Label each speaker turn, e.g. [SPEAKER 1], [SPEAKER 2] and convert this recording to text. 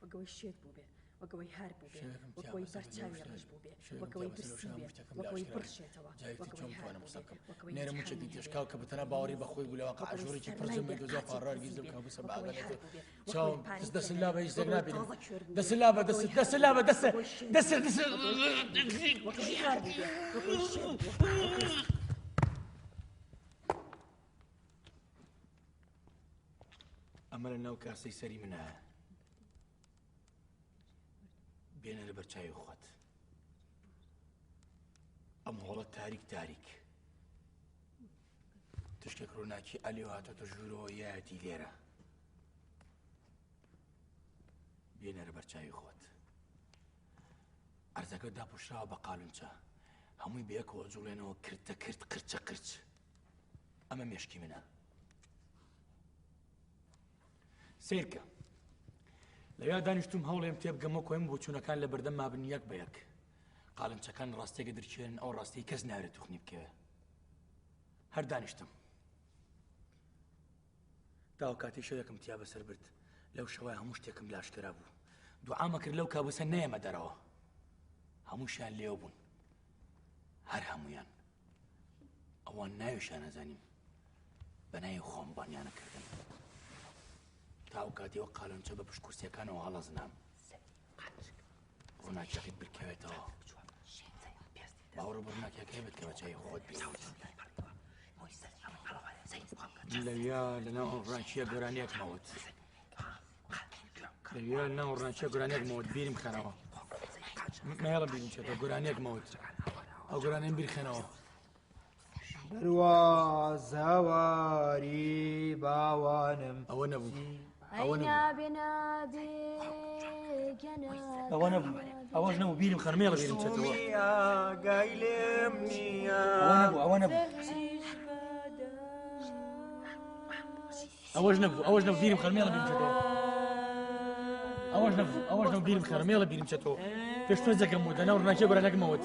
[SPEAKER 1] وەک ئەوەی شێت بووبێ، وەک ئەوەی هار بووبێ،
[SPEAKER 2] شەوێکم
[SPEAKER 1] وەک
[SPEAKER 2] تیا
[SPEAKER 1] ئەوەی
[SPEAKER 2] بەسەر
[SPEAKER 1] بەر
[SPEAKER 2] برد لەو
[SPEAKER 1] چاوی
[SPEAKER 2] شتە
[SPEAKER 1] ڕەش بووبێ،
[SPEAKER 2] شەوێکم
[SPEAKER 1] وەک
[SPEAKER 2] تیا
[SPEAKER 1] ئەوەی
[SPEAKER 2] بەسەر لەو
[SPEAKER 1] برسی
[SPEAKER 2] شتە
[SPEAKER 1] بێ،
[SPEAKER 2] هەموو شتێکم
[SPEAKER 1] وەک
[SPEAKER 2] لە
[SPEAKER 1] ئەوەی
[SPEAKER 2] ئاشکرا بوو
[SPEAKER 1] بڕشێتەوە،
[SPEAKER 2] جارێکی
[SPEAKER 1] وەک
[SPEAKER 2] تر چۆن
[SPEAKER 1] ئەوەی هار
[SPEAKER 2] بتوانم قسە
[SPEAKER 1] بووبێ،
[SPEAKER 2] بکەم
[SPEAKER 1] وەک ئەوەی
[SPEAKER 2] نێرە
[SPEAKER 1] ئیمتیحانی
[SPEAKER 2] موچێکی
[SPEAKER 1] هەبێ،
[SPEAKER 2] تێشکاو کە بەتەنها باوەڕی بە خۆی بوو لە واقع
[SPEAKER 1] وەک ئەوەی
[SPEAKER 2] ژوورێکی پڕ
[SPEAKER 1] سەرمای
[SPEAKER 2] زەمەی
[SPEAKER 1] بێ
[SPEAKER 2] دۆزە
[SPEAKER 1] قاچی
[SPEAKER 2] پاڕوار
[SPEAKER 1] پرزی
[SPEAKER 2] گیزم
[SPEAKER 1] بێ،
[SPEAKER 2] کابوسە
[SPEAKER 1] وەک
[SPEAKER 2] بە
[SPEAKER 1] ئەوەی
[SPEAKER 2] ئاگا
[SPEAKER 1] هار
[SPEAKER 2] لێ
[SPEAKER 1] بووبێ، وەک ئەوەی
[SPEAKER 2] چاوم
[SPEAKER 1] پارەی
[SPEAKER 2] دەست
[SPEAKER 1] پێ
[SPEAKER 2] دەست
[SPEAKER 1] نەبێ،
[SPEAKER 2] لابە هیچ
[SPEAKER 1] وەک
[SPEAKER 2] شتێک
[SPEAKER 1] ئەوەی
[SPEAKER 2] نابینم
[SPEAKER 1] تازە کوێر بووبێ،
[SPEAKER 2] دەست لابە
[SPEAKER 1] وەک
[SPEAKER 2] دەست
[SPEAKER 1] ئەوەی هار
[SPEAKER 2] دەست لابە
[SPEAKER 1] بووبێ،
[SPEAKER 2] دەست
[SPEAKER 1] وەک ئەوەی شێت
[SPEAKER 2] دەست
[SPEAKER 1] بووبێ،
[SPEAKER 2] دەست
[SPEAKER 1] وەک ئەوەی هار بووبێ، وەک ئەوەی هار بووبێ، وەک ئەوەی شێت بووبێ، وەک ئەوەی
[SPEAKER 2] ئەمە لە ناو کاسەی سەری منایە بێنە لە بەرچاوی خۆت ئەم هۆڵە تاریک تاریک تشتێک ڕووناکی ئەلی هاتۆتە ژوورەوە یایەتی لێرە بێنەرە بەرچاوی خۆت ئەرزەکە داپۆشراوە بە قالونچە هەمووی بەیەکەوە جوڵێنەوە کرتە کرد قرچە قرچ ئەمە مێشکی منە سیرکە لەویا دانیشتم هەوڵێم تێبگەم وەکو ئەم بۆچوونەکان لە بەردەم مابن یەک بە یەک قالنچەکان ڕاستێکە درکێنن ئەو ڕاستی کەس ناوێت توخنی بکەوێ هەر دانیشتم تاو کاتی شەوێکم تیا بەسەر برد لەو شەوە هەموو شتێکم لاشکرا بوو دوعامە کرد لەو کابوسە نەیەمە دەرەوە هەمووشیان لێو بوون هەر هەمویان ئەوان ناویشیان نەزانیم بە ناوی خۆم بانیانە کردن تا ئەو کاتیەوە قالۆنچە بە پشت کورسیەکانەوە هەڵەزنام ڕووناکیەکەی بکەوێتەوە باوەڕ بە ڕووناکیەکەی بێت کە بە چاوی خۆت بینیت لەویا لەناو ئەو ڕووناکیە گۆرانیەک مەوت لەویا لەناو ڕووناکیە گۆرانیەک مەوت بیرم خەرەوە مەیەڵە بیرم چێتەوە گۆرانیەک مەوت ئەو گۆرانیم بیرخەنەوە
[SPEAKER 3] دەروازەواری باوانم
[SPEAKER 2] ئەوە نەبوو
[SPEAKER 4] ئەی
[SPEAKER 2] ئەوە نەبوو
[SPEAKER 4] نابێ نابێ گەنە
[SPEAKER 2] ئەوە نەبوو ئەوەش نەبوو بیرم خەنە مێڵە بیرم چێتەوە
[SPEAKER 3] سومی ئاگای لێم نییە
[SPEAKER 2] ئەوە نەبوو ئەوە نەبوو ئەوەش نەبوو ئەوەش نەبوو بیرم خەنە مێڵە بیرم چێتەوە ئەوەش نەبوو ئەوەش نەبوو بیرم خەنە مێڵە بیرم چێتەوە پێش تۆ جەگەم وت لەناو ڕووناکیە گۆرانیەکم وت.